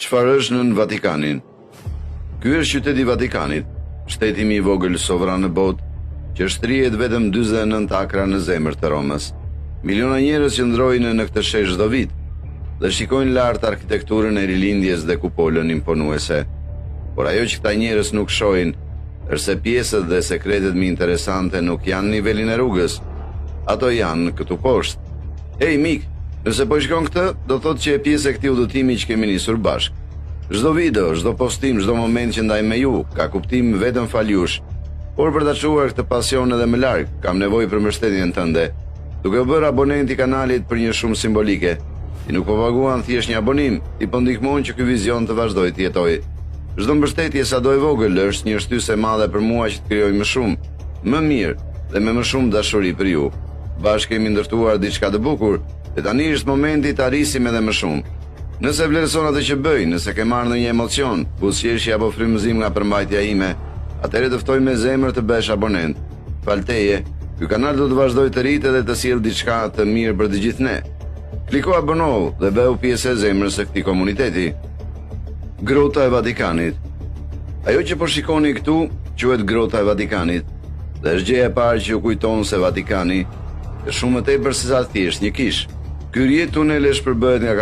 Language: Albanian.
Çfarë është nën Vatikanin? Ky është qyteti i Vatikanit, shteti më i vogël sovran në botë, që shtrihet vetëm 49 akra në zemër të Romës. Miliona njerëz qëndrojnë në këtë shesh çdo vit dhe shikojnë lart arkitekturën e rilindjes dhe kupolën imponuese. Por ajo që këta njerëz nuk shohin është se pjesët dhe sekretet më interesante nuk janë në nivelin e rrugës. Ato janë këtu poshtë. Ej mik, nëse po shikon këtë, do thotë që je pjesë e këtij udhëtimi që kemi nisur bashkë. Çdo video, çdo postim, çdo moment që ndaj me ju, ka kuptim vetëm falë jush. Por për ta çuar këtë pasion edhe më larg, kam nevojë për mbështetjen tënde. Duke u bërë abonent i kanalit për një shumë simbolike. Ti nuk po paguan thjesht një abonim, ti po ndihmon që ky vizion të vazhdojë të jetojë. Çdo mbështetje sado e vogël është një shtysë e madhe për mua që të krijoj më shumë, më mirë dhe me më shumë dashuri për ju. Bashkë kemi ndërtuar diçka të bukur dhe tani është momenti ta rrisim edhe më shumë. Nëse vlerëson atë që bëj, nëse ke marrë ndonjë emocion, buzëqeshje apo frymëzim nga përmbajtja ime, atëherë të ftoj me zemër të bëhesh abonent. Falë teje, ky kanal do të vazhdojë të rritet dhe të sjellë diçka të mirë për të gjithë ne. Kliko abonohu dhe bëhu pjesë e zemrës së këtij komuniteti. Grota e Vatikanit. Ajo që po shikoni këtu quhet Grota e Vatikanit dhe është gjëja e parë që ju kujton se Vatikani është shumë më tepër se sa thjesht një kishë. Ky rrjet tunelesh përbëhet nga.